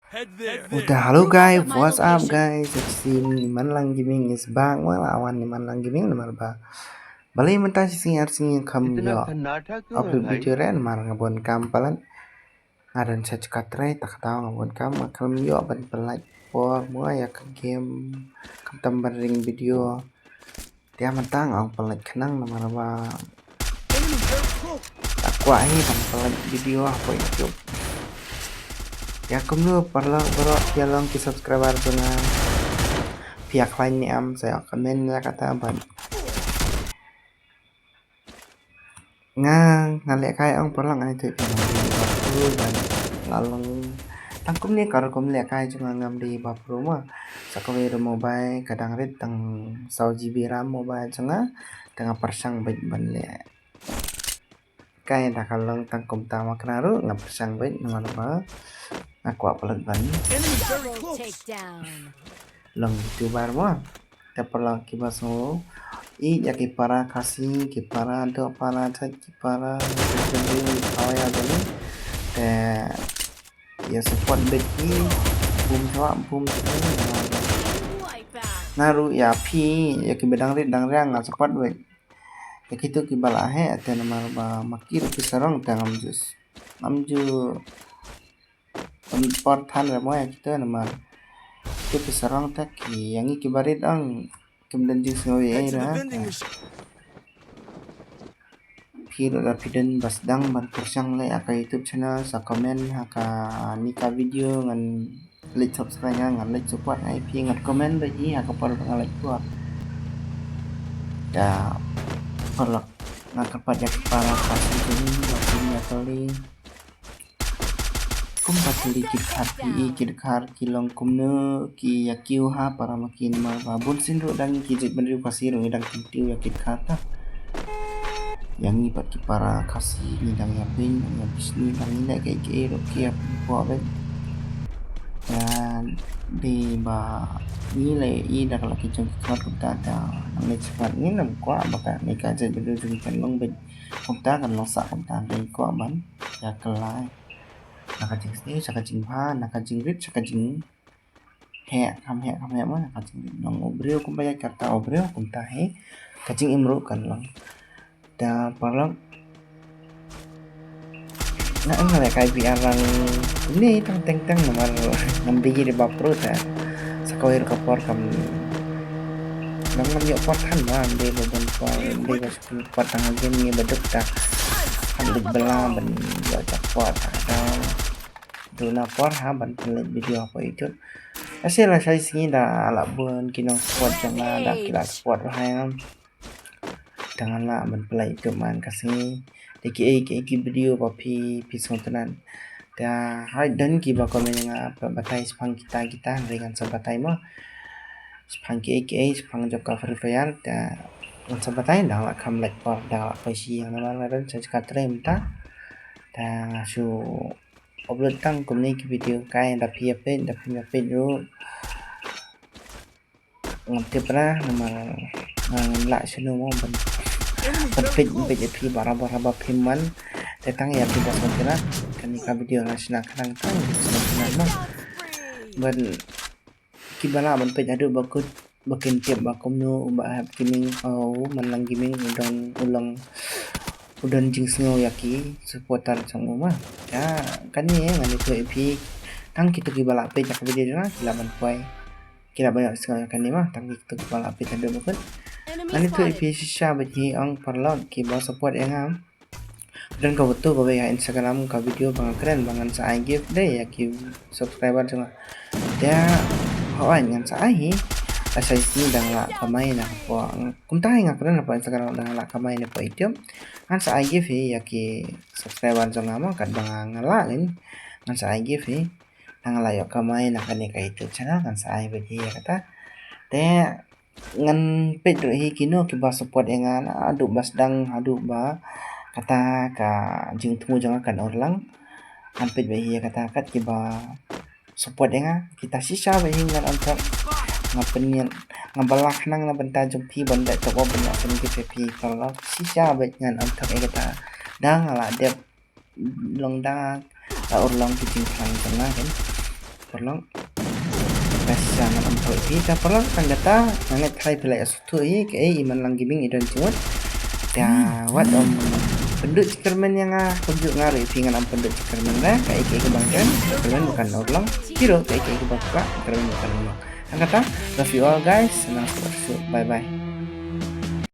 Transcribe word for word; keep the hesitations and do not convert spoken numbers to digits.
Uta, hello guys, what's up guys? It's me, Manlang Gaming is back. Well, I want Manlang Gaming namar ba balei mynta shi sngi ar sngi kam ïoh upload video re namar nga bun kam palat. Nga don sha jaka trei, ta ka daw nga bun kam, nga khlem ïoh ban pynlait por mo ïa ka game, khamtam ban ring video. Te mynta nga ong pynlait khnang namar ba ta kwah hi ban pynlait video hapoh YouTube. Ïa kumno paralok baroh, ïa long ki subscriber jong nga, phi ïa khlaiñ ne em, sa ïa comment ïa kata bad nga, nga lehkai ong paralok, nga ïathuh phi, nga ym dei ba pro ban la long. Tang kumne ka rukom lehkai jong nga, ngam dei ba pro mo. Sa kawei ruh mobile ka dang rit tang saw GB RAM mobile jong nga, te nga pyrshang beit ban lehkai da ka long tang kumta, ma kane ruh nga pyrshang beit namar ba nga kwah palat ban Double takedown. Long YouTuber mo. Te paralok kiba sngew ïeit ïa ki para Khasi, ki para doh para jait, ki para ki jong ngi, ki para ïa jong ngi. Te ïa support beit ki, bum shuwa, bum shuwa. Nga ruh ïa phi, ïa kiba dang rit dang riang nga support beit. Ïa kito kiba la heh te namar ba ma ki ruh ki sarong te ngam ju, ngam ju pyn por than re mo ïa kito namar kito ki sarong te ki, ïa ngi kiba rit ong kim don jingsngew ei ei re ha. Phi ruh lada phi don ba sdang ban pyrshang leh ha ka YouTube channel, sa comment ha kane ka video, ngan leit subscribe, ngan leit support ïa phi, ngan comment beit hi ha ka por ba nga leit por. Te paralok, nga kyrpad ïa ki para Khasi jong ngi ba kin ïa kylli. Kumba ki dkhar ki, ki dkhar ki long kumno, ki ïa kiew ha para ma ki, namar ba bun sien ruh dang ki jaitbynriew Khasi ruh ngi dang kyntiew ïa ki dkhar ta. Ïa ngi pat ki para Khasi ngi dang ïa beiñ, dang ïa bishni, dang ïa leh kiei kiei ruh ki ïa pynpoi beit. Ïa dei ba ngi leh i da ka la ki jong ki khmat kumta, ta nang leh chi khmat, ngi ngam kwah ba kane ka jaitbynriew jong ngi kan long beit kumta, kan long sah kumta, ngi kwah ban ïa kylla na ka jingsniew sha ka jingbha, na ka jingrit sha ka jingheh, kham heh kham heh mo, na ka jingrit long u briew kumba ïa kata u briew kumta hi ka jingim ruh kan long. Te paralok, nga, nga lehkai biang lang kumne tang teng teng namar ngam dei ba pro te sa kawei ruh ka por kam, ngam, ngam ïoh por than ba, ngam dei ba bun por, ngam dei ba Pat tang ha game ngi ba duk ta. Hap leit bylla ban ïoh jackpot ta ka dang. Duna por ha ban pynlait video hapoh YouTube. Lashai lashai sngi da la bun ki nong support jong nga, da ki la support bha ïa nga. Te ngan lah ban pynlait YouTube man ka sngi. Da kiei kiei ki video ba phi, phi sngewtynnat. Te hooid don kiba comment ïa nga, batai shaphang kita kita, hynrei ngan sa batai mo. Shaphang kiei kiei, shaphang jong ka Free Fire, te ngan sa batai, dang lah kham lait por, dang lah poi sha ïing namar nga don sha jaka trei mynta. Te nga shu upload tang kumne ki video kai, da phi ïa peit, da phim ïa peit ruh. Ngam tip ra namar ngam lah shano mo ban, ban peit, ban peit ïa phi barabor haba phim wan. Te tang ïa phi ba sngewtynnat, kane ka video nga shna khnang tang phi ba sngewtynnat mo. Ban kiba lah ban peit haduh ba kut ba kin tip ba kumno u Bah Hep Gaming, u Manlang Gaming u don, u long, u don jingsngew ïa ki supporter jong u ma. Ïa kane ngan ïathuh ïa phi, tang kito kiba lah peit ïa ka video jong nga ki lah ban poi, ki lah ban ïohsngew ïa kane ma, tang kito kiba lah peit haduh ba kut. Ngan ïathuh ïa phi shisha beit hi ong paralok kiba support ïa nga. Don kawei tu kawei ha Instagram ka video ba nga kren ba ngan sa ai gift dei ïa ki subscriber jong nga. Te hooid ngan sa ai hi. Lashai sngi dang lah kamai na pdeng, kumta hi nga kren na pdeng Instagram, dang lah kamai na pdeng YouTube. Ngan sa ai gift hi ïa ki subscriber jong nga mo, katba nga lah lin ngan sa ai gift hi. Dang lah ïoh kamai na kane ka YouTube channel, ngan sa ai beit hi ïa kata. Te ngan peit ruh hi kino kiba support ïa nga naduh ba sdang haduh ba kata ka jingthmu jong nga kan urlong. Ngan peit beit hi ïa kata, kat kiba support ïa nga, kita shisha beit hi ngan ong thok. Nga pynïaid, nga bylla khnang na bynta jong phi ban leh top up ban ïa pyngift ïa phi paralok, shisha beit ngan ong thok ïa kata. Dang lah dep long da, da urlong ki jingthrang jong nga kan. Paralok. Ka shisha ngan ym thoh ïa phi te paralok, tang kata nga ngeit tharai phi la ïohsngew hi kaei i Manlang Gaming i don jingmut. Te wat ym pynduh jingkyrmen ïa nga, kumjuh nga ruh ïa phi ngan ym pynduh jingkyrmen re, kaei kaei kaba nga kyrmen, kyrmen ba kan urlong. Phi ruh kaei kaei kaba phi kwah, kyrmen ba kan urlong. Tang kata, love you all guys, and I'll see you soon. Bye bye.